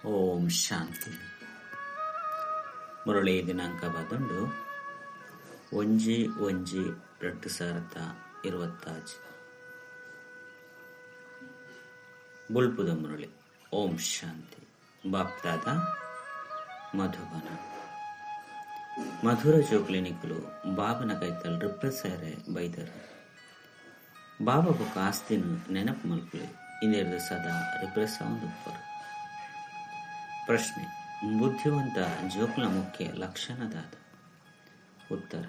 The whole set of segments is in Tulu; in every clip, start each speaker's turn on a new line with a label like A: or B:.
A: ಓಂ ಶಾಂತಿ. ಮುರಳಿ ದಿನಾಂಕ ಬಂದುಂಡು 1-1-2025. ಬುಲ್ಪುದ ಮುರಳಿ. ಓಂ ಶಾಂತಿ. ಬಾಪ್ದಾದ ಮಧುಬನ ಮಧುರ ಜೋಕ್ಲಿನಿಕುಲು ಬಾಬನ ಕೈತಲ್ ರಿಪ್ರೆಸರೆ ಬೈದರು. ಬಾಬಾ ಬೊಕ್ಕ ಆಸ್ತಿನ ನೆನಪು ಮಲ್ಪುಲೆ ಇಂದೆರ್ದ್ ಸದಾ ರಿಪ್ರೆಸ್ ಆವೊಂದುಪ್ಪರು. ಪ್ರಶ್ನೆ: ಬುದ್ಧಿವಂತ ಜೋಕ್ಲ ಮುಖ್ಯ ಲಕ್ಷಣ ದಾದ? ಉತ್ತರ: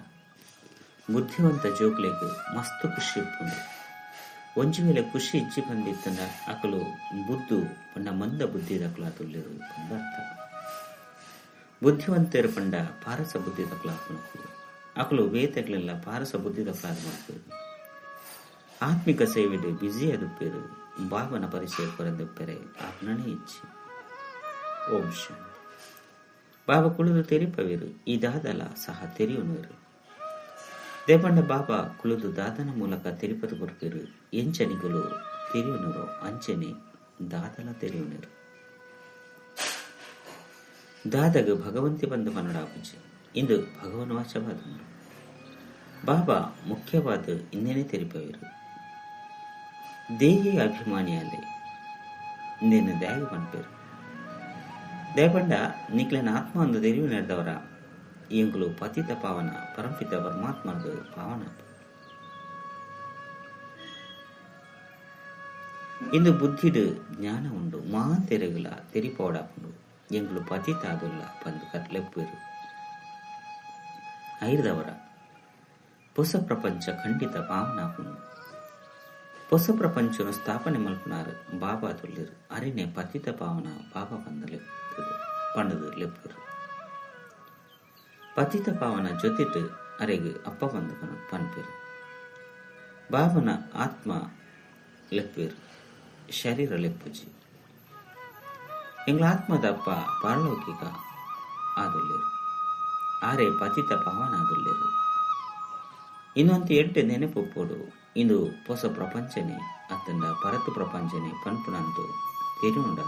A: ಬುದ್ಧಿವಂತ ಜೋಕ್ಲೆಗ್ ಮಸ್ತ್ ಖುಷಿ ಇಪ್ಪುಂಡು. ಒಂಜಿ ವೇಳೆ ಖುಷಿ ಇಜ್ಜಿ ಪಂದಿತ್ತಂಡ ಅಕುಲು ಬುದ್ದು ಪಂಡ ಮಂದ ಬುದ್ಧಿದಕುಲು ಆದುಲ್ಲೆರ್ ಪಂದ್ ಅರ್ಥ. ಬುದ್ಧಿವಂತೆರ್ ಪಂಡ ಪಾರಸ ಬುದ್ಧಿದಕುಲು ಆಪುನಕುಲು. ಅಕುಲು ಬೇತೆಕ್ಲೆನ್ಲ ಪಾರಸ ಬುದ್ಧಿದಕುಲಾದ್ ಮಲ್ಪುವೆರ್. ಆತ್ಮಿಕ ಸೇವೆಡ್ ಬ್ಯುಸಿ ಆದುಪ್ಪೆರ್. ಬಾಬನ ಪರಿಚಯ ಕೊರಂದುಪ್ಪೆರೆ ಆಪುನನೇ ಇಜ್ಜಿ. ಓಂ ಶಾಂತಿ. ಬಾಬಾ ಕುಳುದು ತೆರಿಪವೆರ್, ಈ ದಾದಲ ಸಹ ತೆರಿಯುನುವೆರ್. ದೇಪಂಡ ಬಾಬಾ ಕುಳುದು ದಾದನ ಮೂಲಕ ತೆರಿಪದು ಕೊರ್ಪೆರ್. ಎಂಚನಿಗುಲು ತೆರಿಯುನುರೋ ಅಂಚನೆ ದಾದಲ ತೆರಿಯುನೆರ್. ದಾದಗ ಭಗವಂತಿ ಬಂದು ಪನ್ನಡಾಪುಜಿ, ಇಂದು ಭಗವನ್ ವಾಚವಾದುಂಡು. ಬಾಬಾ ಮುಖ್ಯವಾದ ಇಂದೇನೆ ತೆರಿಪವೆರ್. ದೇಹಿ ಅಭಿಮಾನಿಯಾಲೆ ಇಂದೇನು ದ್ಯಾಗ ಪನ್ಪೆರ್. ದಯಪಂಡ ನಿಕ್ಲೆನ ಆತ್ಮ ಅಂದು ತೆರಿವು ನೆರೆದವರ ಎಂಕುಲು ಪತಿತ ಪಾವನ ಪರಂಪಿತ ಪರಮಾತ್ಮದ ಪಾವನ. ಇಂದು ಬುದ್ಧಿಡು ಜ್ಞಾನ ಉಂಡು, ಮಾತೆರೆಗುಲ ತೆರಿಪೋಡಾಪುಂಡು. ಎಂಕುಲು ಪತಿತ ಆದುಲ್ಲ ಪಂದು ಲೆಪ್ಪುವೆರು. ಐರ್ದವರ ಹೊಸ ಪ್ರಪಂಚ ಖಂಡಿತ ಪಾವನ ಆಪುಂಡು. ಹೊಸ ಪ್ರಪಂಚನು ಸ್ಥಾಪನೆ ಮಲ್ಪುನಾರು ಬಾಬಾ ತುಲ್ಲೆರ್. ಅರಿನೆ ಪತಿತ ಪಾವನ ಬಾಬಾ ಪಂದ್ ಪಂಡದು ಲೆಪ್ಪುವೆರ್. ಪತಿತ ಪಾವನ ಜೊತೆಟ್ ಅರೆಗ್ ಅಪ್ಪ ಪಂದ್ ಪನ್ಪೆರ್. ಬಾಬನ ಆತ್ಮ ಲೆಪ್ಪುವೆರ್, ಶರೀರ ಲೆಪ್ಪುಜಿ. ಎಂಗ್ಲ ಆತ್ಮದ ಅಪ್ಪ ಪಾರಲೌಕಿಕ ಆದುಲ್ಲೆರ್, ಆರೆ ಪತಿತ ಪಾವನ ಆದುಲ್ಲೆರ್. ಇನ್ನೊಂದು ಎಡ್ಡೆ ನೆನಪುಪ್ಪೊಡು. ಇಂದು ಹೊಸ ಪ್ರಪಂಚನೆ ಅತ್ತಂಡ ಪರತು ಪ್ರಪಂಚನೆ ಪನ್ಪುನಂತು ತೆರಿಯುಂಡ.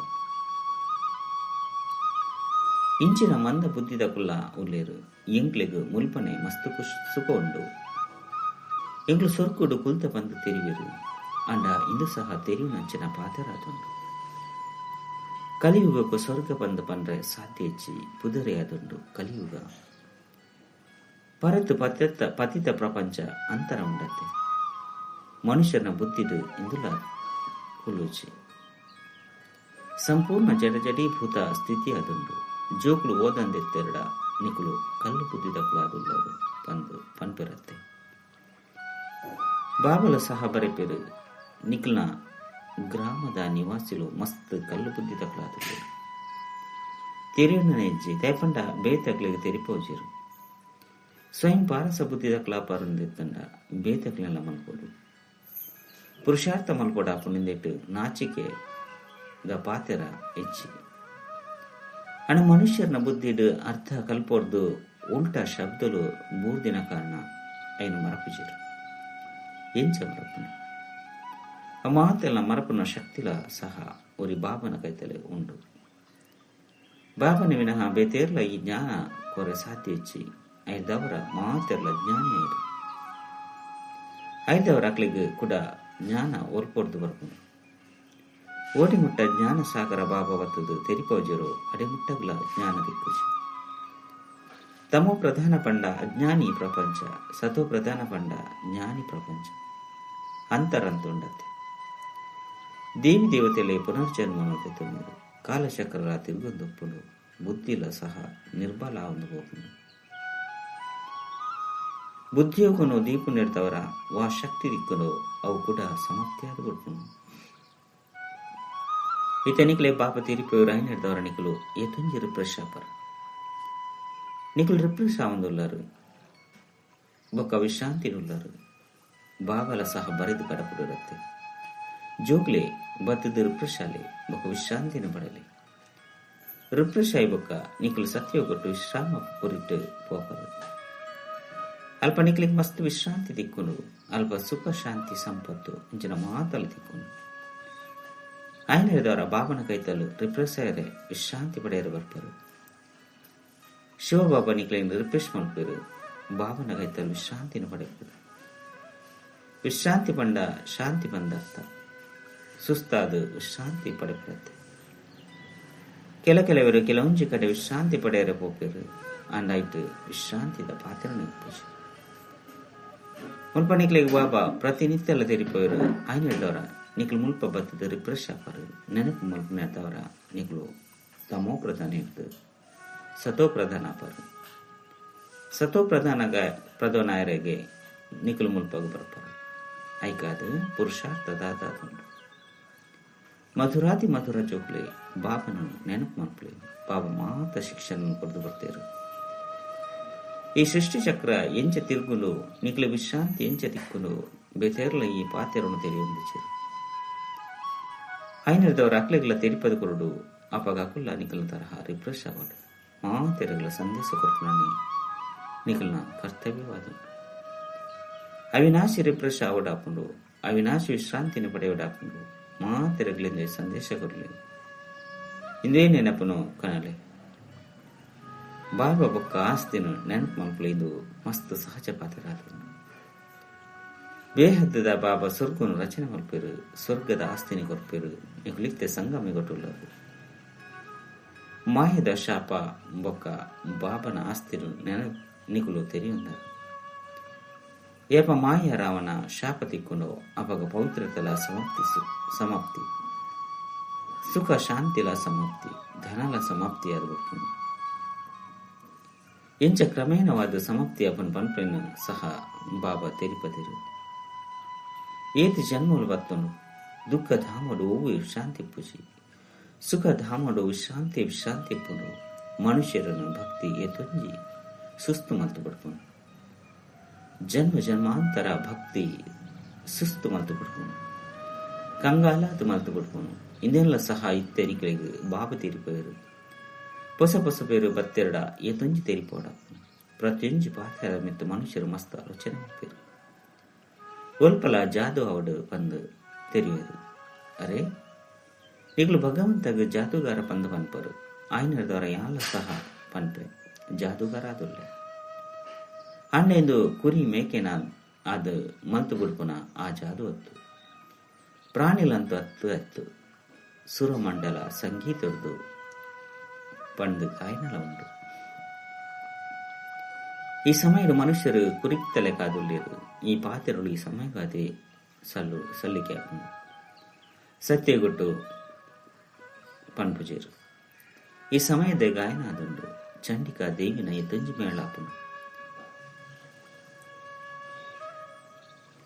A: ಇಂಚಿನ ಮಂದ ಬುದ್ಧಿದಕುಲ್ಲ ಉಲ್ಲೇರು. ಎಂಕ್ಲೆಗ್ ಮುಲ್ಪನೆ ಮಸ್ತ್ ಸುಖ ಉಂಡು. ಎಂಕ್ಲು ಸೊರ್ಕುಡು ಕುಲ್ತ ಬಂದು ತೆರಿವೆರು. ಅಂಡ ಇಂದು ಸಹ ತೆರಿಯುನಂಚಿನ ಪಾತೆರಾದುಂಡು. ಕಲಿಯುಗಕ್ಕೂ ಸ್ವರ್ಗ ಬಂದು ಪಂಡ್ರೆ ಸಾಧ್ಯ ಹೆಚ್ಚಿ ಪುದರೆಯಾದುಂಡು ಕಲಿಯುಗ. ಪರತು ಪತಿತ ಪ್ರಪಂಚ ಅಂತರ ಉಂಡತ್ತೆ. ಮನುಷ್ಯನ ಬುದ್ಧಿಡು ಇಂದುಲ ಕುಲುಚಿ ಸಂಪೂರ್ಣ ಜಡಜಡೀಭೂತ ಸ್ಥಿತಿ ಅದುಂಡು. ಜೋಕುಲು ಓದಂದೆತ್ತೆರಡ ನಿಕುಲು ಕಲ್ಲು ಬುದ್ಧಿದಕುಲಾದುಲ್ಲರು ಪಂದು ಪನ್ಪೆರತ್ತೆ. ಬಾಬಲ ಸಹ ಬರೆಪೆರು, ನಿಕ್ಲ್ನ ಗ್ರಾಮದ ನಿವಾಸಿಲು ಮಸ್ತ್ ಕಲ್ಲು ಬುದ್ಧಿದಕುಲಾದುಲ್ಲರು. ತೆರಿಯುನ ಹೆಜ್ಜೆ ತೇಪಂಡ ಬೇತಕ್ಲಿಗೆ ತೆರಿಪೋಜಿರು. ಸ್ವಯಂ ಪಾರಸ ಬುದ್ಧಿದಕುಲಾಪರಂದೆತ್ತಂಡ ಬೇತಕ್ಲೆಲ್ಲ ಮಲ್ಕೊಡು. ಪುರುಷಾರ್ಥ ಮಲ್ಕೊಡ ಪುಣಿಂದೆಟ್ಟು ನಾಚಿಕೆ the ಪಾತೆರ ಹೆಚ್ಚಿ. ಅಣ ಮನುಷ್ಯರನ ಬುದ್ಧಿಡು ಅರ್ಥ ಕಲ್ಪೋರ್ದು ಉಲ್ಟಾ ಶಬ್ದಲು ಬೂರ್ದಿನ ಕಾರಣ ಐನು ಮರಪುಜಿರು. ಎಂಚ ಮರಪುನ ಆ ಮಾತೆಲ್ಲ ಮರಪುನ ಶಕ್ತಿಲ ಸಹ ಒರಿ ಬಾಬನ ಕೈತಲೆ ಉಂಡು. ಬಾಬನ ವಿನಃ ಬೇತೇರ್ಲ ಈ ಜ್ಞಾನ ಕೊರೆ ಸಾಧ್ಯ ಹೆಚ್ಚಿ. ಐದವರ ಮಾತೆರ್ಲ ಜ್ಞಾನಿ ಐರು. ಐದವರ ಅಕ್ಲಿಗೆ ಕೂಡ ಜ್ಞಾನ ಒಲ್ಪೊರ್ದು ಬರ್ಪುಂಡು. ಓಡಿಮುಟ್ಟ ಜ್ಞಾನ ಸಾಗರ ಬಾಬಾ ಬತ್ತದು ತೆರಿಪೋಜರು ಅಡೆಮುಟ್ಟಗ್ಲ ಜ್ಞಾನ ದಿಕ್ಕುಜಿ. ತಮೋ ಪ್ರಧಾನ ಪಂಡ ಅಜ್ಞಾನಿ ಪ್ರಪಂಚ, ಸತೋ ಪ್ರಧಾನ ಪಂಡ ಜ್ಞಾನಿ ಪ್ರಪಂಚ ಅಂತರಂತುಂಡತ್ತೆ. ದೇವಿ ದೇವತೆಲೆ ಪುನರ್ಜನ್ಮ ತೆತ್ತುಂಡು. ಕಾಲಚಕ್ರ ತಿರುಗೊಂದುಪ್ಪುಂಡು. ಬುದ್ಧಿಲ ಸಹ ನಿರ್ಬಲ ಒಂದು ಹೋಗುಂಡು. ಬುದ್ಧಿಯೋಗನು ದೀಪು ನೆಡ್ದವರ ವಾ ಶಕ್ತಿ ದಿಕ್ಕನು ಅವು ಕೂಡ ಸಮಾಪ್ತಿಯಾದ ಕೊಡ್ಪುಂಡು. ಇತನಿಕ್ಲೆ ಪಾಪ ತೀರಿಪೋರು ಐನೆಡ್ದವರ ನಿಕಲು ಏತೊಂಜಿ ರಿಪ್ರೆಶ್ ಆಪರ್. ನಿಕುಲು ರಿಪ್ರೆಶ್ ಆವೊಂದುಲ್ಲರು, ಬೊಕ್ಕ ವಿಶ್ರಾಂತಿಡುಲ್ಲರು. ಬಾಬಲ ಸಹ ಬರೆದು ಕಡಪುಡಿರತ್ತೆ. ಜೋಗ್ಲೆ ಬತ್ತದ ರಿಪ್ರೆಶ್ ಆಲೆ ಬೊಕ್ಕ ವಿಶ್ರಾಂತಿನ ಪಡಲೆ. ರಿಪ್ರೆಶ್ ಆಯಿ ಬೊಕ್ಕ ನಿಕುಲು ಸತ್ಯೋಗಟ್ಟು ವಿಶ್ರಾಮ ಪುರಿಟ್ಟು ಪೋಪರು. ಅಲ್ಪ ನಿಕ್ಲಿಗೆ ಮಸ್ತ್ ವಿಶ್ರಾಂತಿ ದಿಕ್ಕುನು. ಅಲ್ಪ ಸುಖ ಶಾಂತಿ ಸಂಪತ್ತು ಇಂಚಿನ ಮಾತಲು ದಿಕ್ಕುನು. ಆಯ್ನದವರ ಬಾಬನ ಕೈತಲು ರಿಪ್ರೆಸ್ ಆಯರೆ ವಿಶ್ರಾಂತಿ ಪಡೆಯರು ಬರ್ಪರು. ಶಿವಬಾಬಾ ನಿಕ್ಲೆನ್ ರಿಫ್ರೆಶ್ ಮಲ್ಪೆರು. ಬಾಬನ ಕೈತಲು ವಿಶ್ರಾಂತಿನ ಪಡೆಪರು. ವಿಶ್ರಾಂತಿ ಪಂಡ ಶಾಂತಿ ಬಂದರ್ಥ. ಸುಸ್ತಾದ ವಿಶ್ರಾಂತಿ ಪಡೆಪರತ್ತೆ. ಕೆಲ ಕೆಲವರು ಕೆಲವೊಂಜಿ ಕಡೆ ವಿಶ್ರಾಂತಿ ಪಡೆಯರೆ ಪೋಪೆರು. ಅಂಡಾಯ್ತು ವಿಶ್ರಾಂತಿದ ಪಾತ್ರನ ಪೂಜೆ. ಮುಲ್ಪ ನಿಕ್ಲೆಗ್ ಬಾಬಾ ಪ್ರತಿನಿತ್ಯಲ ತೆರಿಪೋಯರು. ಆಯ್ನದವರ ನಿಕ್ಲು ಮುಲ್ಪ ಬತ್ತದ ರಿಫ್ರೆಶ್ ಆಪರು. ನೆನಪು ಮಲ್ಪುನೆತ್ತವರ ನಿಕ್ಲು ತಮೋ ಪ್ರಧಾನ ಇರ್ದು ಸತೋ ಪ್ರಧಾನ ಆಪರು. ಸತೋ ಪ್ರಧಾನ ಪ್ರಧಾನಾಯರಿಗೆ ನಿಕ್ಲು ಮುಲ್ಪಗ ಬರ್ಪರು. ಐಕಾದ ಪುರುಷಾರ್ಥ ದಾದಾದುಂಡು. ಮಧುರಾತಿ ಮಧುರ ಜೋಕ್ಲೆ ಬಾಬನ ನೆನಪು ಮಲ್ಪಲೆ. ಬಾಬಾ ಮಾತ ಶಿಕ್ಷಣ ಕೊಡ್ದು ಬರ್ತೇರು. ಈ ಸೃಷ್ಟಿ ಚಕ್ರ ಎಂಚ ತಿರುಗುಲು, ನಿಕ್ಲೆ ವಿಶ್ರಾಂತಿ ಎಂಚ ತಿಕ್ಕುಲು, ಬೇತೇರ್ಲ ಈ ಪಾತೆರನು ತೆರೆಯೊಂದಿಚೆ. ಐನರ್ದವರ ಅಕ್ಲೆಗ್ಲ ತೆರಿಪದ ಕೊರಡು. ಅಪಗ ಅಕುಲ್ಲ ನಿಕಲ್ನ ತರಹ ರಿಫ್ರೆಶ್ ಆವಡು. ಮಾತೆರಗ್ಲ ಸಂದೇಶ ಕೊರ್ಪುನನೆ ನಿಕಲ್ನ ಕರ್ತವ್ಯವಾದುಂಡು. ಅವಿನಾಶಿ ರಿಫ್ರೆಶ್ ಆವಡಾಪುಂಡು. ಅವಿನಾಶಿ ವಿಶ್ರಾಂತಿನ ಪಡೆಯಡಾಪುಂಡು. ಮಾತೆರಗ್ಲಿಂದ ಸಂದೇಶ ಕೊರಲಿ. ಇಂದೇ ನೆನಪುನು ಕನಲೆ. ಬಾಬಾ ಬೊಕ್ಕ ಆಸ್ತಿನ ನೆನಪು ಮಲ್ಪುಲೆ. ಇದು ಮಸ್ತ್ ಸಹಜ ಪಾತ್ರ. ಬೇಹದ್ದದ ಬಾಬಾ ಸ್ವರ್ಗನು ರಚನೆ ಮಲ್ಪೇರು. ಸ್ವರ್ಗದ ಆಸ್ತಿನಿ ಕೊರ್ಪೇರು. ನಿಕುಲಿಕ್ತೆ ಸಂಗಮಿ ಕೊಟ್ಟುಳ್ಳರು. ಮಾಯದ ಶಾಪ ಬೊಕ್ಕ ಬಾಬನ ಆಸ್ತಿನು ನೆನ ನಿಕುಲು ತೆರೆಯುಂದರು. ಏಪ ಮಾಯ ರಾವಣ ಶಾಪ ತಿಕ್ಕೊಂಡು ಅಪಗ ಪವಿತ್ರತೆಲ ಸಮಾಪ್ತಿ, ಸಮಾಪ್ತಿ, ಸುಖ ಶಾಂತಿಲ ಸಮಾಪ್ತಿ, ಧನಲ ಸಮಾಪ್ತಿ ಆದ. ಎಂಚ ಕ್ರಮೇಣವಾದ ಸಮಾಪ್ತಿ ಅಪನ್ ಪನ್ಪೆನ್ ಸಹ ಬಾಬಾ ತೆರಿಪದಿರು. ಏತಿ ಜನ್ಮಲು ಬತ್ತನು ದುಃಖ ಧಾಮಡು ಒವ್ವು ವಿಶ್ರಾಂತಿ ಪೂಜಿ. ಸುಖ ಧಾಮಡು ವಿಶ್ರಾಂತಿ ವಿಶ್ರಾಂತಿ ಪುಂಡು. ಮನುಷ್ಯರನ್ನು ಭಕ್ತಿ ಏತೊಂಜಿ ಸುಸ್ತು ಮಲ್ತು ಪಡ್ಕೊಂಡು. ಜನ್ಮ ಜನ್ಮಾಂತರ ಭಕ್ತಿ ಸುಸ್ತು ಮಲ್ತು ಪಡ್ಕೊಂಡು, ಕಂಗಾಲಾತು ಮಲ್ತು ಪಡ್ಕೊಂಡು. ಇಂದೆಲ್ಲ ಸಹ ಇತ್ತೆನಿಕಲಿಗೆ ಬಾಬ ತೀರಿಪೋಯರು. ಹೊಸ ಹೊಸ ಪೇರು ಬತ್ತೆರಡ ಏತೊಂಜಿ ತೆರಿಪೋಡ. ಪ್ರತಿಯೊಂಜಿ ಪಾತ್ರ ಮಿತ್ತು ಮನುಷ್ಯರು ಮಸ್ತ್ ಆಲೋಚನೆ ಮಾಡ್ತೇರು. ಒಲ್ಪಲ ಜಾದು ಅವಡು ಪಂದು ತೆರೆಯುವರು. ಅರೆ, ಈಗಲೂ ಭಗವಂತಗ ಜಾದೂಗಾರ ಪಂದು ಪನ್ಪರು. ಆಯ್ನದವರ ಯಾಲ ಸಹ ಪನ್ಪೆ ಜಾದೂಗಾರ ಅದುಲ್ಲೆ. ಅಣ್ಣೆಂದು ಕುರಿ ಮೇಕೆನ ಅದು ಮಲ್ತು ಬಿಡ್ಪುನ ಆ ಜಾದು ಅತ್ತು. ಪ್ರಾಣಿಲಂತೂ ಅತ್ತು ಅತ್ತು. ಸುರಮಂಡಲ ಸಂಗೀತದ್ದು ಪಂಡು ಕಾಯ್ನಲ ಉಂಟು. ಈ ಸಮಯದ ಮನುಷ್ಯರು ಕುರಿತಲೆ ಕಾದುಲ್ಲೇರು. ಈ ಪಾತೆರಳು ಈ ಸಮಯಗಾದೆ ಸಲ್ಲು ಸಲ್ಲಿಕೆ ಆಪುಂಡು. ಸತ್ಯಗುಟ್ಟು ಪನ್ಪುಜೇರು. ಈ ಸಮಯದ ಗಾಯನ ಆದುಂಡು. ಚಂಡಿಕಾ ದೇವಿನ ಎತ್ತಂಜಿ ಮೇಳ ಆಪುಂಡು.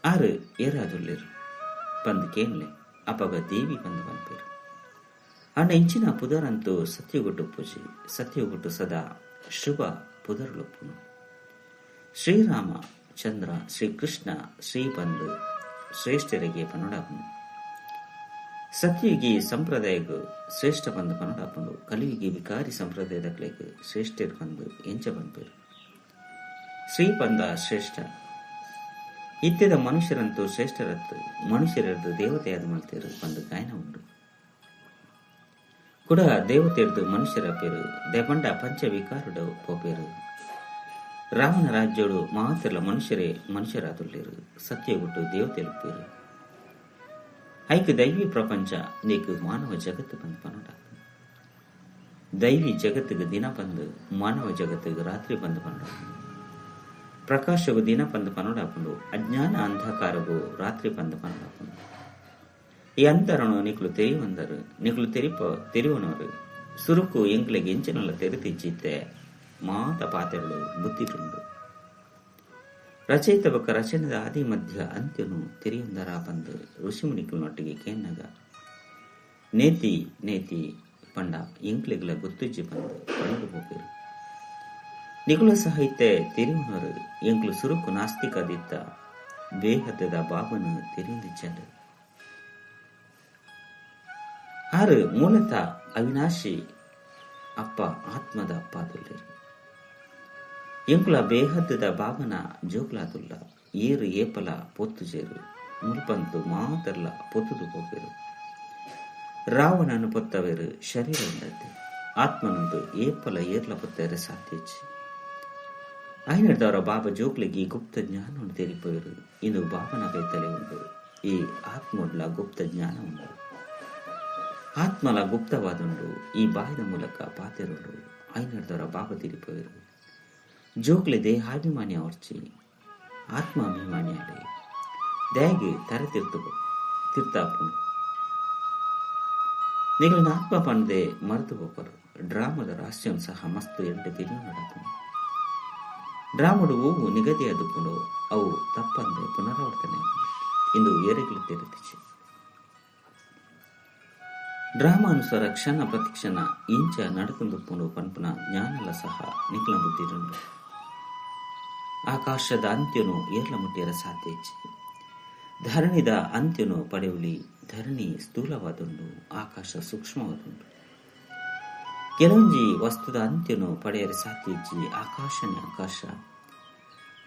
A: ಆರು ಏರಾದುಲ್ಲೇರು ಪಂದು ಕೇನ್ಲೆ. ಅಪಗ ದೇವಿ ಪಂದು ಪನ್ಪೇರು. ಅಣ್ಣ ಇಂಚಿನ ಪುದರಂತೂ ಸತ್ಯಗುಟ್ಟು ಪೂಜೆ. ಸತ್ಯಗುಟ್ಟು ಸದಾ ಶುಭ ಪುದರುಲೊಪ್ಪುನು. ಶ್ರೀರಾಮ ಚಂದ್ರ ಶ್ರೀಕೃಷ್ಣ ಶ್ರೀ ಬಂದು ಶ್ರೇಷ್ಠರಿಗೆ ಪನುಡಾಪುಂಡು. ಸತ್ಯಯುಗಿ ಸಂಪ್ರದಾಯకు ಶ್ರೇಷ್ಠ ಬಂದು ಪನುಡಾಪುಂಡು. ಕಲಿಯುಗಿ ವಿಕಾರಿ ಸಂಪ್ರದಾಯದಕ್ಲೆಗ್ ಶ್ರೇಷ್ಠರು ಬಂದು ಎಂಚ ಪನ್ಪೇರು. ಶ್ರೀ ಪಂದ ಶ್ರೇಷ್ಠ. ಇತ್ಯದ ಮನುಷ್ಯರಂತೂ ಶ್ರೇಷ್ಠರತ್ತು. ಮನುಷ್ಯರದ್ದು ದೇವತೆಯಾದ ಮಲ್ತೇರು ಬಂದು ಗಾಯನ ಉಂಡು. ಕೂಡ ದೇವತೆರ್ದು ಮನುಷ್ಯರ ಪೇರು ದೇಪಂಡ ಪಂಚವಿಕಾರುಡ ಪೋಪೇರು. ರಾಮನ ರಾಜ್ಯೋಡು ಮಾತ್ರಲ ಮನುಷ್ಯರೇ ಮನುಷ್ಯರಾದುಲ್ಲೇರು. ಸತ್ಯಗುಟ್ಟು ದೇವತೆಲು ಪೇರು. ಐಕ್ ದೈವಿ ಪ್ರಪಂಚ ನೀಕು ಮಾನವ ಜಗತ್ತು ಬಂದು ಪನೋಡ. ದೈವಿ ಜಗತ್ತಿಗೆ ದಿನ ಬಂದು, ಮಾನವ ಜಗತ್ತಿಗೆ ರಾತ್ರಿ ಬಂದು ಪನೋಡ. ಪ್ರಕಾಶವು ದಿನ ಬಂದು ಪನೋಡಾಪುಂಡು. ಅಜ್ಞಾನ ಅಂಧಕಾರವು ರಾತ್ರಿ ಬಂದು ಪನೋಡಾಪುಂಡು. ಈ ಅಂತರನು ನಿಕ್ಲು ತೆರಿಯುವಂದರು. ನಿಕ್ಲು ತೆರಿಪ ತೆರಿಯುವನವರು. ಸುರುಕು ಎಂಕ್ಲೆಗೆ ಎಂಚಿನಲ್ಲ ತೆರೆತಿಜ್ಜಿತ್ತೆ ಮಾತ ಪಾತೆರಳು ಬುದ್ಧಿಟುಂಡು. ರಚಯಿತ ಬೊಕ್ಕ ರಚನೆದ ಆದಿ ಮಧ್ಯ ಅಂತ್ಯನು ತೆರೆಯೊಂದರ ಬಂದು ಋಷಿಮುನಿಕುಲ್ನೊಟ್ಟಿಗೆ ಕೇನ್ನಗ ನೇತಿ ನೇತಿ ಪಂಡ ಎಂಕ್ಲೆಗ್ಲ ಗೊತ್ತುಜ್ಜಿ ಬಂದು ಪಣದು ಪೋಪೆರು. ನಿಕುಲ ಸಹಿತ ತೆರೆಯುವನವರು. ಎಂಕ್ಲು ಸುರುಕು ನಾಸ್ತಿಕದಿತ್ತ ಬೇಹದ್ದದ ಬಾಬನು ತೆರೆಯುಂದಿಚ್ಚಾರು. ಆರು ಮೂಲತಃ ಅವಿನಾಶಿ ಅಪ್ಪ ಆತ್ಮದ ಅಪ್ಪ ಅದುಲ್ಲೇರು. ಎಂಕುಲ ಬೇಹದ್ದದ ಬಾಬನ ಜೋಕ್ಲಾದುಲ್ಲ. ಏರು ಏಪಲ ಪೊತ್ತುಜೇರು. ಮುಲ್ಪಂತು ಮಾತರ್ಲ ಪೊತ್ತುದು ಪೋಪೆರು. ರಾವಣನು ಪೊತ್ತವೇರು ಶರೀರ ಉಂಡತೆ ಆತ್ಮನೊಂದು ಏಪಲ ಏರ್ಲ ಪೊತ್ತೇರೆ ಸಾಧ್ಯಚ್ಚಿ ಐನದವರ ಬಾಬಾ ಜೋಕ್ಲಿಗೆ ಈ ಗುಪ್ತ ಜ್ಞಾನವನ್ನು ತೆರಿಪವರು. ಇದು ಬಾಬನ ಕೈತಲೆ ಉಂಟು. ಈ ಆತ್ಮೊಡ್ಲ ಗುಪ್ತ ಜ್ಞಾನ ಉಂಟು. ಆತ್ಮಲ ಗುಪ್ತವಾದುಂಡು. ಈ ಬಾಯಿದ ಮೂಲಕ ಪಾತೆರುಂಡು. ಐನದವರ ಬಾಬಾ ತಿರಿಪವರು. ಜೋಕ್ಲಿ ದೇಹಾಭಿಮಾನಿ ಅವರ್ಚಿ ಆತ್ಮಾಭಿಮಾನಿ ಆಡಿ ದಯಗೆ ತರೆ ತಿರ್ತು ತಿರ್ತಾಪುಂಡು. ನಿಗಳನ್ನ ಆತ್ಮ ಪಂದೆ ಮರೆತು ಹೋಗರು. ಡ್ರಾಮದ ರಹಸ್ಯಂ ಸಹ ಮಸ್ತು ಎಂಟು ತಿರಿಯು ನಡಪುಂಡು. ಡ್ರಾಮಡು ಹೂವು ನಿಗದಿಯಾದುಕೊಂಡು ಅವು ತಪ್ಪಂದೆ ಪುನರಾವರ್ತನೆ ಇಂದು ಏರೆಗಳು ತೆರೆದಿச்சு. ಡ್ರಾಮಾನುಸಾರ ಕ್ಷಣ ಪ್ರತಿಕ್ಷಣ ಇಂಚ ನಡತಂದುಪ್ಪುಂಡು ಪನ್ಪುನ ಜ್ಞಾನಲ ಸಹ ನಿಕ್ಲ ಬುದ್ಧಿರುಂಡು. ಆಕಾಶದ ಅಂತ್ಯನು ಏರ್ಲ ಮುಟ್ಟಿಯರ ಸಾಧ್ಯ ಇಚ್ಚಿ. ಧರಣಿದ ಅಂತ್ಯನು ಪಡೆಯುಲಿ. ಧರಣಿ ಸ್ಥೂಲವಾದುಂಡು, ಆಕಾಶ ಸೂಕ್ಷ್ಮವಾದುಂಡು. ಕೆಲವೊಂಜಿ ವಸ್ತುದ ಅಂತ್ಯನು ಪಡೆಯರೆ ಸಾಧ್ಯ ಇಜ್ಜಿ. ಆಕಾಶನೇ ಆಕಾಶ,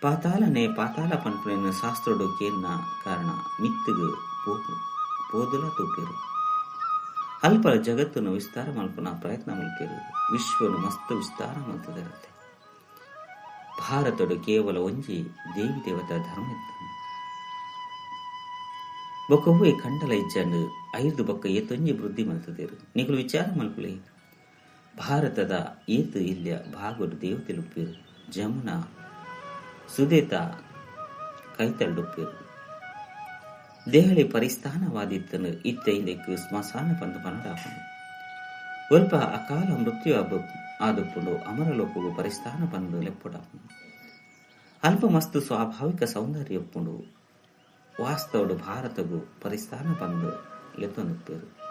A: ಪಾತಾಳನೇ ಪಾತಾಳ ಪನ್ಪುನ ಶಾಸ್ತ್ರೋಡು ಕೇಳ್ನ ಕಾರಣ ಮಿತ್ತುಗು ಪೋದುಲ ತೂಪೇರು. ಅಲ್ಪ ಜಗತ್ತನ್ನು ವಿಸ್ತಾರ ಮಲ್ಪುನ ಪ್ರಯತ್ನ ಮಲ್ಪೇರು. ವಿಶ್ವನು ಮಸ್ತ್ ವಿಸ್ತಾರ ಮಲ್ತದಿರುತ್ತೆ. ಭಾರತಡು ಕೇವಲ ಒಂಜಿ ದೇವಿ ದೇವತಾ ಧರ್ಮ ಇತ್ತು. ಬೊಕ್ಕವೇ ಕಂಡಲ ಇಜ್ಜಂಡು ಐದು ಬೊಕ್ಕ ಏತೊಂಜಿ ವೃದ್ಧಿ ಮಲ್ತದೇರು. ನಿಕಲು ವಿಚಾರ ಮಲ್ಪುಲೆ. ಭಾರತದ ಏತು ಇಲ್ಯ ಭಾಗಡು ದೇವತೆಲುಪ್ಪೇರು. ಜಮುನಾ ಸುದೇತ ಕೈತಳ್ಳುಪ್ಪೇರು. ದೆಹಲಿ ಪರಿಸ್ಥಾನವಾದಿತ್ತನು ಇತ್ತ ಇಂದಕ್ಕೆ ಸ್ಮಶಾನ ಪಂದು ಪನಡಾಪನು. ಒಲ್ಪ ಅಕಾಲ ಮೃತ್ಯು ಆದುಪ್ಪುಂಡು ಅಮರಲೋಕವು ಪರಿಸ್ಥಾನ ಪಂದು ಲೆಪ್ಪುಡಾಪನು. ಅಲ್ಪ ಮಸ್ತು ಸ್ವಾಭಾವಿಕ ಸೌಂದರ್ಯ ಒಪ್ಪುಂಡು. ವಾಸ್ತವಡು ಭಾರತಗೂ ಪರಿಸ್ಥಾನ ಪಂದು ಲೆತ್ತೊಂದುಪ್ಪೇರು.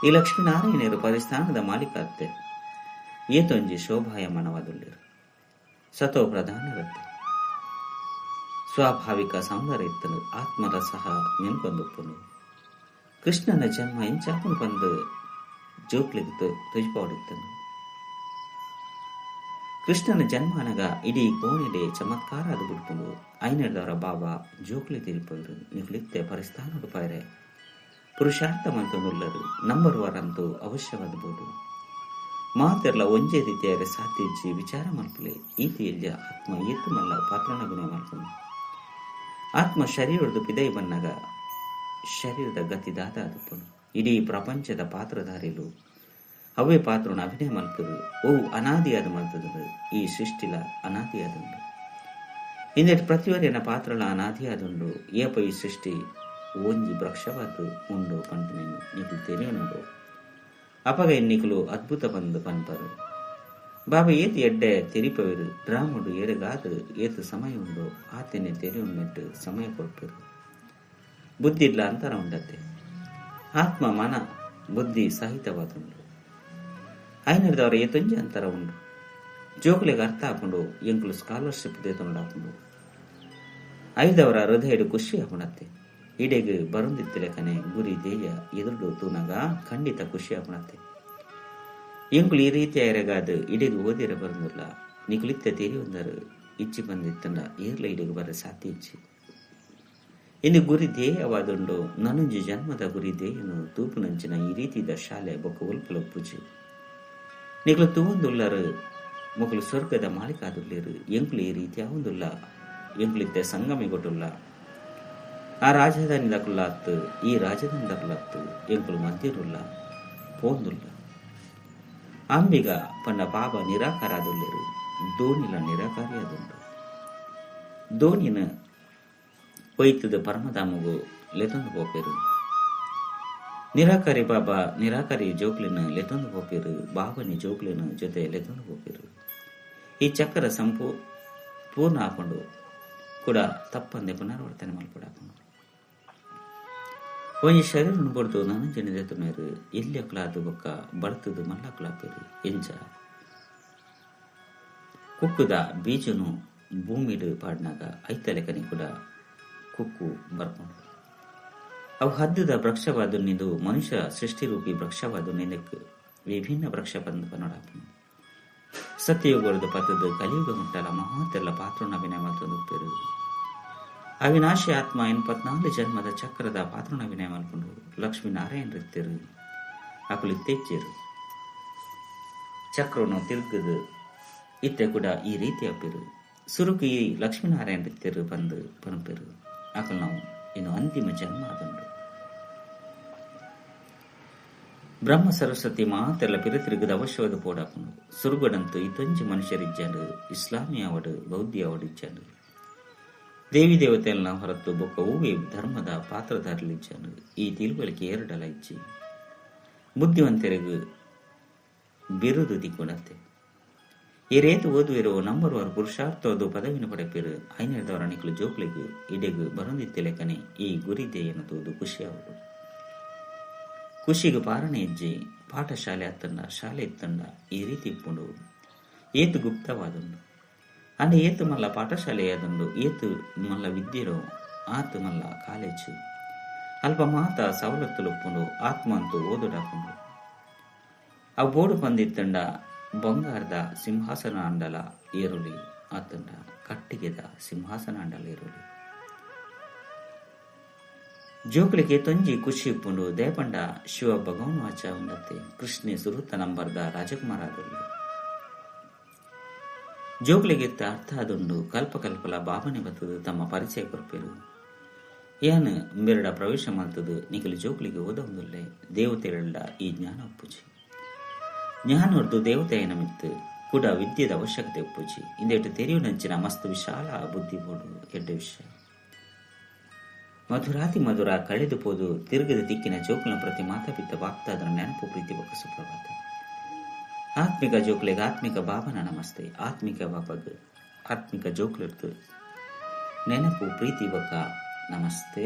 A: ಈ ಲಕ್ಷ್ಮೀನಾರಾಯಣರು ಪರಿಸ್ಥಾನದ ಮಾಲೀಕತ್ತೆ. ಏತೊಂಜಿ ಶೋಭಾಯಮಾನವಾದುಳ್ಳೇರು. ಸತೋ ಪ್ರಧಾನರತ್ತೆ. ಸ್ವಾಭಾವಿಕ ಸೌಂದರ್ಯ ಇತ್ತನು. ಆತ್ಮರ ಸಹ ನೆನ್ಪೊಂದುಪ್ಪುನು. ಕೃಷ್ಣನ ಜನ್ಮ ಎಂಚಾಪುನು ಬಂದು ಜೋಕ್ಲಿಗೆ ತುಜಿಪಾಡಿತ್ತನು. ಕೃಷ್ಣನ ಜನ್ಮ ಅನಗ ಇಡೀ ಕೋಣಿಡೆ ಚಮತ್ಕಾರ ಅದು ಬಿಡ್ಕೊಂಡು ಐನದವರ ಬಾಬಾ ಜೋಕ್ಲಿ ತಿರುಪವರು. ನಿಕ್ಲಿತ್ತೆ ಪರಿಸ್ಥಾನಡು ಪಾಯರೆ ಪುರುಷಾರ್ಥ ಮಂತನುಲ್ಲರು. ನಂಬರ್ ವಾರಂತೂ ಅವಶ್ಯವಾದಬಹುದು. ಮಾತೆರ್ಲ ಒಂಜೇ ರೀತಿಯಾದ ಸಾಧ್ಯಜ್ಜಿ ವಿಚಾರ ಮಲ್ಪಲೆ. ಈತಿ ಎಲ್ಯ ಆತ್ಮ ಏತು ಮಲ್ಲ ಪಾತ್ರಣ ಗುಣ ಮಲ್ಪನು. ಆತ್ಮ ಶರೀರದ ಪಿದೈ ಬನ್ನಗ ಶರೀರದ ಗತಿ ದಾದ ಅದುಪ್ಪನು. ಇಡೀ ಪ್ರಪಂಚದ ಪಾತ್ರಧಾರಿಲು ಅವೇ ಪಾತ್ರನ ಅಭಿನಯ ಮಲ್ಪದು. ಓ ಅನಾದಿಯಾದ ಮಲ್ತದ ಈ ಸೃಷ್ಟಿಲ ಅನಾದಿಯಾದುಂಡು. ಇಂದೆಟ್ ಪ್ರತಿವರಿಯನ ಪಾತ್ರಲ ಅನಾದಿಯಾದುಂಡು. ಏಪ ಈ ಸೃಷ್ಟಿ ಒಂಜಿ ವೃಕ್ಷವಾದ ಉಂಡು ಪಂಪನೇನು ನಿಕಲು ತೆರೆಯನುಂಡು. ಅಪಗ ಎನ್ನಿಕಲು ಅದ್ಭುತ ಬಂದು ಪನ್ಪರು. ಬಾಬಾ ಏತು ಎಡ್ಡೆ ತೆರಿಪವರು. ಡ್ರಾಮುಡು ಏರೆಗಾದು ಏತು ಸಮಯ ಉಂಡು ಆತನೆ ತೆರೆಯುಣ್ಣೆಟ್ಟು ಸಮಯ ಕೊಡ್ಪರು. ಬುದ್ಧಿ ಇಲ್ಲ ಅಂತರ ಉಂಡತ್ತೆ. ಆತ್ಮ ಮನ ಬುದ್ಧಿ ಸಹಿತವಾದುಂಡು. ಐನದವರ ಏತೊಂಜಿ ಅಂತರ ಉಂಡು. ಜೋಕುಲಿಗೆ ಅರ್ಥ ಹಾಕೊಂಡು ಎಂಕುಲು ಸ್ಕಾಲರ್ಶಿಪ್ ದೇತೊಂಡಾಪುಂಡು. ಐದವರ ಹೃದಯಡು ಖುಷಿ ಆಪುಣತ್ತೆ. ಇಡೆಗ್ ಬರುಂದಿತ್ತಿಲೆಕನೆ ಗುರಿ ಧ್ಯೇಯ ಎದುರು ತೂನಗ ಖಂಡಿತ ಖುಷಿ ಆಪುಣತ್ತೆ. ಎಂಕುಲು ಈ ರೀತಿ ಐರಗಾದು ಇಡೆಗ್ ಓದಿರ ಬರುಂದಿಲ್ಲ. ನಿಕುಲಿತ್ತ ತೆರಿಯೊಂದರು ಇಚ್ಚಿ ಬಂದಿತ್ತಂಡ ಏರ್ಲ ಇಡೆಗ್ ಬರ ಸಾಧ್ಯ ಇಚ್ಚಿ. ಇಂದು ಗುರಿ ಧ್ಯೇಯವಾದುಂಡು. ನನೊಂಜಿ ಜನ್ಮದ ಗುರಿ ಧ್ಯೇಯನು ತೂಪುನಂಚಿನ ಈ ರೀತಿದ ಶಾಲೆ ಬೊಕ್ಕ ಒಲ್ಪಲ ಪೂಜೆ. ನಿಕಲು ತೂವೊಂದುಲ್ಲರು ಮೊಕಲು ಸ್ವರ್ಗದ ಮಾಲೀಕಾದುಲ್ಲೇರು. ಎಂಕುಲು ಈ ರೀತಿ ಆವೊಂದುಲ್ಲ. ಎಂಕುಲಿತ್ತೆ ಸಂಗಮಿಗೊಟ್ಟುಲ್ಲ. ಆ ರಾಜಧಾನಿ ದಕುಲಾತ್ತು ಈ ರಾಜಧಾನಿ ದಕುಲಾತ್ತು ಎಂಕುಲು ಮಧ್ಯರುಲ್ಲ ಪೋಂದುಲ್ಲ. ಅಂಬಿಗ ಪಂಡ ಬಾಬಾ ನಿರಾಕಾರ ಆದುಲ್ಲೇರು. ದೋಣಿಲ ನಿರಾಕಾರಿಯಾದುಂಡು. ದೋಣಿನ ಒಯ್ತದ ಪರಮಧಾಮಗು ಲೆತೊಂದು ಪೋಪೇರು. ನಿರಾಕಾರಿ ಬಾಬಾ ನಿರಾಕಾರಿ ಜೋಕ್ಲಿನ ಲೆತೊಂದು ಪೋಪೇರು. ಬಾಬನಿ ಜೋಕ್ಲಿನ ಜೊತೆ ಲೆತೊಂದು ಪೋಪೇರು. ಈ ಚಕ್ರ ಸಂಪೂ ಪೂರ್ಣ ಹಾಕೊಂಡು ಕೂಡ ತಪ್ಪಂದೆ ಪುನರಾವರ್ತನೆ ಮಲ್ಪಡಾಪುಂಡು. ಒಂಜಿ ಶರೀರ ಬಡ್ದು ನನಂಜನೆ ದೆತ್ತುನೇರು. ಎಲ್ಲಿ ಅಕ್ಲಾದು ಬೊಕ್ಕ ಬಡ್ತದು ಮಲ್ಲಕ್ಲಾಪೇರು. ಎಂಚ ಕುಕ್ಕುದ ಬೀಜನು ಭೂಮಿಡು ಪಾಡ್ನಾಗ ಐತಲೆಕನಿ ಕೂಡ ಕುಕ್ಕು ಬರ್ಪುಂಡು. ಅವು ಹದ್ದದ ವೃಕ್ಷವಾದ ನಿಂದು ಮನುಷ್ಯ ಸೃಷ್ಟಿರೂಪಿ ವೃಕ್ಷವಾದ ನಿಂದಕ್ಕೆ ವಿಭಿನ್ನ ವೃಕ್ಷ ಬಂದು ಪನೋಡಾಪುಂಡು. ಸತ್ಯಯುಗದ ಪತ್ತದ ಕಲಿಯುಗ ಮುಟ್ಟಲ ಮಹಾತೆಲ್ಲ ಪಾತ್ರನ ಅಭಿನಯ ಮಲ್ತೊಂದು ಉಪ್ಪೇರು. ಅವಿನಾಶಿ ಆತ್ಮ 84 ಜನ್ಮದ ಚಕ್ರದ ಪಾತ್ರಣ ವಿನಯ ಮಲ್ಪುಂಡು. ಲಕ್ಷ್ಮೀನಾರಾಯಣ ರಿತ್ತರು ಅಕುಲು ತೆಚ್ಚೇರು ಚಕ್ರವನ್ನು ತಿರುಗದು ಇತ್ತೆ ಕೂಡ ಈ ರೀತಿ ಅಪ್ಪಿರು. ಸುರುಕು ಈ ಲಕ್ಷ್ಮೀನಾರಾಯಣ ರಿತ್ತರು ಬಂದು ಪನಪೇರು. ಅಕಲು ನಾವು ಇನ್ನು ಅಂತಿಮ ಜನ್ಮ ಅದುಂಡು. ಬ್ರಹ್ಮ ಸರಸ್ವತಿ ಮಾತೆಲ್ಲ ಪಿರತಿರುಗದ ಅವಶ್ಯವಾದ ಪೋಡಾಪುಂಡು. ಸುರುಗಡಂತು ಈ ತೊಂಜಿ ಮನುಷ್ಯರಿಜ್ಜಾಂಡು, ಇಸ್ಲಾಮಿ ಅವಡು ಬೌದ್ಧಿ ಅವಡು ಇಜ್ಜಾಂಡು. ದೇವಿ ದೇವತೆಯನ್ನ ಹೊರತು ಬೊಕ್ಕ ಹೂವೆ ಧರ್ಮದ ಪಾತ್ರಧಾರಲಿಜ್ಜಾಂಡು. ಈ ತಿಳುವಳಿಕೆ ಎರಡಲ ಇಜ್ಜಿ. ಬುದ್ಧಿವಂತರಿಗೂ ಬಿರುದು ದಿಕ್ಕುಣತ್ತೆ. ಈ ರೇತು ಓದುವಿರೋ ನಂಬರ್ವಾರು ಪುರುಷಾರ್ಥದ ಪದವಿನ ಪಡೆಪಿರು. ಐನೇದವರ ನಿಕ್ಲು ಜೋಕ್ಲಿಗು ಇಡೆಗು ಬರೊಂದಿತ್ತಿಲೆಕನೆ ಈ ಗುರಿದೆಯನ್ನು ತೋದು ಖುಷಿಯಾವುದು. ಖುಷಿಗೆ ಪಾರಣೆ ಹೆಜ್ಜೆ ಪಾಠಶಾಲೆ ಅತ್ತಂಡ ಶಾಲೆ ಇತ್ತಂಡ ಈ ರೀತಿ ಇಪ್ಪುಂಡು. ಏತು ಗುಪ್ತವಾದುಂಡು ಅಂಡ ಏತು ಮಲ್ಲ ಪಾಠಶಾಲೆ ಆದುಂಡು, ಏತು ಮಲ್ಲ ವಿದ್ಯೆರೋ ಆತು ಮಲ್ಲ ಕಾಲೇಜು. ಅಲ್ಪ ಮಾತ ಸವಲತ್ತುಲುಪ್ಪುಂಡು. ಆತ್ಮ ಅಂತೂ ಓದುಡಾಪುಂಡು. ಆ ಬೋಡು ಪಂದಿತ್ತಂಡ ಬಂಗಾರದ ಸಿಂಹಾಸನ ಅಂಡಲ ಏರುಲಿ, ಆತಂಡ ಕಟ್ಟಿಗೆದ ಸಿಂಹಾಸನ ಅಂಡಲ ಏರುಲಿ. ಜೋಕುಲಿಗೆ ತೊಂಜಿ ಖುಷಿ ಉಪ್ಪುಂಡು. ದೇಪಂಡ ಶಿವ ಭಗವನ್ ವಾಚ ಉಂಡತ್ತೆ. ಕೃಷ್ಣೆ ಸುರುತ ನಂಬರ್ದ ರಾಜಕುಮಾರ ಆದುಂಡು. ಜೋಕುಲಿಗೆ ಅರ್ಥ ಆದುಂಡು. ಕಲ್ಪ ಕಲ್ಪಲ ಬಾಬನೆ ಬತ್ತದು ತಮ್ಮ ಪರಿಚಯ ಕೊರ್ಪೇರು. ಯಾನ್ ಮೆರಡ ಪ್ರವೇಶ ಮಾಡ್ತದು ನಿಖಲು ಜೋಕುಲಿಗೆ ಓದೊಂದುಲ್ಲೆ. ದೇವತೆಗಳ ಈ ಜ್ಞಾನ ಒಪ್ಪುಜಿ. ಜ್ಞಾನೊರ್ದು ದೇವತೆಯ ನಮಿತ್ತು ಕೂಡ ವಿದ್ಯೆದ ಅವಶ್ಯಕತೆ ಒಪ್ಪುಜಿ. ಇಂದೇಟು ತೆರೆಯುನಂಚಿನ ಮಸ್ತ್ ವಿಶಾಲ ಬುದ್ಧಿ ಬೋಡು ಎಡ್ಡೆ ವಿಷಯ. ಮಧುರಾತಿ ಮಧುರ ಕಳೆದು ಪೋದು ತಿರುಗದ ದಿಕ್ಕಿನ ಜೋಕುಲ ಪ್ರತಿ ಮಾತಾಪಿತ್ತ ಬಾಪ್ತಾದರ ನೆನಪು ಪ್ರೀತಿ ಬೊಕ್ಕ ಸುಪ್ರಭಾತ. ಆತ್ಮಿಕ ಜೋಕುಲಿಗೆ ಆತ್ಮಿಕ ಬಾಬನ ನಮಸ್ತೆ. ಆತ್ಮಿಕ ಬಾಬಗ್ ಆತ್ಮಿಕ ಜೋಕುಲಿರ್ತು ನೆನಪು ಪ್ರೀತಿ ಬೊಕ್ಕ ನಮಸ್ತೆ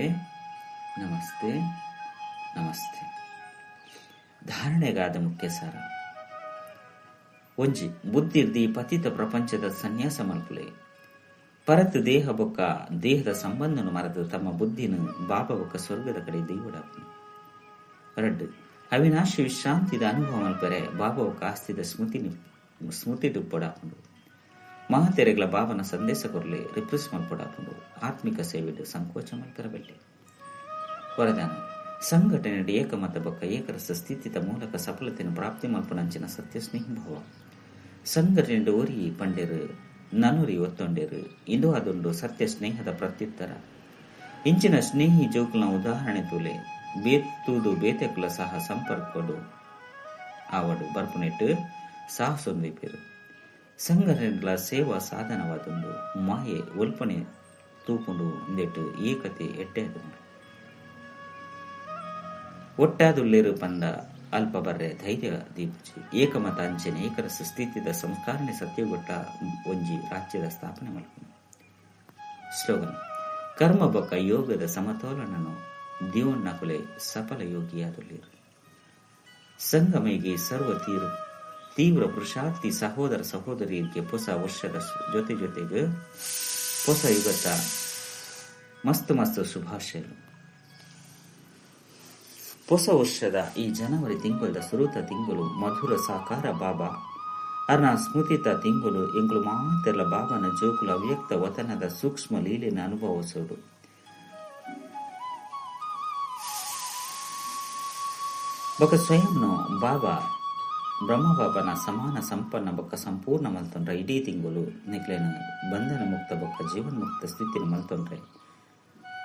A: ನಮಸ್ತೆ ನಮಸ್ತೆ. ಧಾರಣೆಗಾದ ಮುಖ್ಯ ಸಾರ. ಒಂಜಿ ಬುದ್ಧಿರ್ದಿ ಪತಿತ ಪ್ರಪಂಚದ ಸನ್ಯಾಸ ಮಲ್ಪುಲೆ. ಪರತ್ ದೇಹ ಬೊಕ್ಕ ದೇಹದ ಸಂಬಂಧನು ಮರೆತು ತಮ್ಮ ಬುದ್ಧಿನ ಬಾಬಾ ಬೊಕ್ಕ ಸ್ವರ್ಗದ ಕಡೆ ದೈವಡಾಪುನು. ರಡ್ಡು ಅವಿನಾಶಿ ವಿಶ್ರಾಂತಿದ ಅನುಭವ ಮಲ್ಪರೆ ಬಾಬಾ ಬೊಕ್ಕ ಆಸ್ತಿದ ಸ್ಮೃತಿ ಡುಪ್ಪಡಾಪುಂಡು. ಮಹಾತೆರೆಗಳ ಬಾಬನ ಸಂದೇಶ ಕೊರಲೆ ರಿಪ್ರೆಸ್ ಮಲ್ಪಡಾಪುಂಡು. ಆತ್ಮಿಕ ಸೇವೆಡು ಸಂಕೋಚ ಮಲ್ಪರಬಲ್ಲೆ. ವರದಾನ ಸಂಘಟನೆ ಏಕಮತ ಬೊಕ್ಕ ಏಕರಸ ಸ್ಥಿತಿತ ಮೂಲಕ ಸಫಲತೆಯನ್ನು ಪ್ರಾಪ್ತಿ ಮಲ್ಪನಂಚಿನ ಸತ್ಯ ಸ್ನೇಹಿಭಾವ. ಸಂಘಟನೆ ಒರಿ ಪಂಡೆರು ನನುರಿ ಒತ್ತೊಂಡೇರು ಇಂದು ಅದೊಂದು ಸತ್ಯ ಸ್ನೇಹದ ಪ್ರತ್ಯುತ್ತರ. ಇಂಚಿನ ಸ್ನೇಹಿ ಜೋಕುಲ ಉದಾಹರಣೆ ತೂಲೆ ಬೇತೂದು ಬೇತೆಕುಲ ಸಹ ಸಂಪರ್ಕಡು ಆವಡು ಬರ್ಪುನೆಟ್ಟು ಸಾಹಸೊಂದಿಪೇರು. ಸಂಘಟನೆಗಳ ಸೇವಾ ಸಾಧನವಾದೊಂದು ಮಾಯೆ ಒಲ್ಪನೆ ತೂಪುಂಡು ಇಂದೆಟ್ಟು ಏಕತೆ ಎಟ್ಟೆ ಅದುಂಡು. ಒಟ್ಟಾದುಲ್ಲೇರು ಪಂದ ಅಲ್ಪ ಬರ್ರೆ ಧೈರ್ಯ ದೀಪುಜಿ. ಏಕಮತ ಅಂಚನೆ ಏಕರಸ ಸ್ಥಿತಿದ ಸಂಸ್ಕಾರನೆ ಸತ್ಯಗೊಟ್ಟ ಒಂಜಿ ರಾಜ್ಯದ ಸ್ಥಾಪನೆ ಮಲ್ಪುಂಡು. ಸ್ಲೋಗನ್: ಕರ್ಮ ಬೊಕ್ಕ ಯೋಗದ ಸಮತೋಲನನು ದಿವನ್ನಕುಲೆ ಸಫಲ ಯೋಗಿಯಾದುಲ್ಲೇರು. ಸಂಗಮೈಗೆ ಸರ್ವ ತೀವ್ರ ಪುರುಷಾರ್ಥಿ ಸಹೋದರ ಸಹೋದರಿಯರಿಗೆ ಹೊಸ ವರ್ಷದ ಜೊತೆ ಜೊತೆಗೆ ಹೊಸ ಯುಗದ ಮಸ್ತ್ ಮಸ್ತ್ ಶುಭಾಶಯಗಳು. ಹೊಸ ವರ್ಷದ ಈ ಜನವರಿ ತಿಂಗಳ ಸುರುತ ತಿಂಗಳು ಮಧುರ ಸಾಕಾರ ಬಾಬಾ ಅರ್ನ ಸ್ಮೃತಿತ ತಿಂಗಳು ಎಂಗಳು ಮಾತೆಲ್ಲ ಬಾಬಾನ ಜೋಕುಲ ಅವ್ಯಕ್ತ ವತನದ ಸೂಕ್ಷ್ಮ ಲೀಲೆನ ಅನುಭವಿಸೋಡು. ಬೊಕ ಸ್ವಯಂನು ಬಾಬಾ ಬ್ರಹ್ಮ ಬಾಬಾನ ಸಮಾನ ಸಂಪನ್ನ ಬೊಕ್ಕ ಸಂಪೂರ್ಣ ಮಲ್ತೊಂಡ್ರೆ ಇಡೀ ತಿಂಗಳು ನಿಕ್ಲೇನ ಬಂಧನ ಮುಕ್ತ ಬೊಕ್ಕ ಜೀವನ್ಮುಕ್ತ ಸ್ಥಿತಿನ ಮಲ್ತೊಂಡ್ರೆ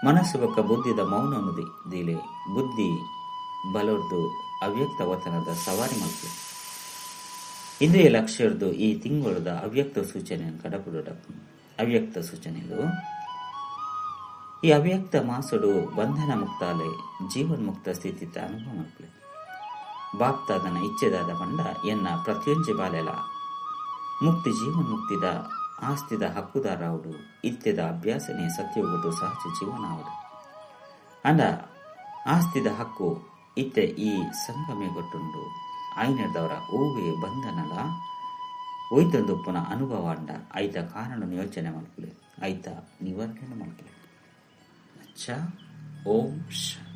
A: ಮನಸ್ಸು ಬೊಕ್ಕ ಬುದ್ಧಿದ ಮೌನ ದಿಲೆ ಬುದ್ಧಿ ಬಲೊರ್ದು ಅವ್ಯಕ್ತ ವತನದ ಸವಾರಿ ಮಲ್ಪು. ಇಂದ್ರಿಯ ಲಕ್ಷ್ಯರ್ದು ಈ ತಿಂಗಳದ ಅವ್ಯಕ್ತ ಸೂಚನೆಯನ್ನು ಕಡಪುಡ. ಅವ್ಯಕ್ತ ಸೂಚನೆಗಳು ಈ ಅವ್ಯಕ್ತ ಮಾಸುಡು ಬಂಧನ ಮುಕ್ತಾಲೆ ಜೀವನ್ಮುಕ್ತ ಸ್ಥಿತಿ ಅನುಭವ ಮಲ್ಪಲೆ. ಬಾಪ್ತಾದನ ಇಚ್ಛೆದಾದ ಪಂಡ ಎನ್ನ ಪ್ರತಿಯೊಂಜಿ ಬಾಲೆಲ ಮುಕ್ತಿ ಜೀವನ್ಮುಕ್ತಿದ ಆಸ್ತಿದ ಹಕ್ಕುದಾರವಡು ಇತ್ಯದ ಅಭ್ಯಾಸನೆ ಸತ್ಯಯುಗದು ಸಹಜ ಜೀವನ ಅವಡು. ಅಂಡ ಆಸ್ತಿದ ಹಕ್ಕು ಇತ್ತೆ ಈ ಸಂಗಮೆ ಗೊಟ್ಟುಂಡು ಐನೆದವರ ಓವೆ ಬಂಧನಲ ಒಯ್ತೊಂದುಪ್ಪುನ ಅನುಭವ ಅಂಡ ಐತ ಕಾರಣ ಯೋಚನೆ ಮಲ್ಪಲೆ, ಐತ ನಿವಾರಣೆ ಮಲ್ಪಲೆ. ಅಚ್ಚಾ, ಓಂ ಶಾಂತಿ.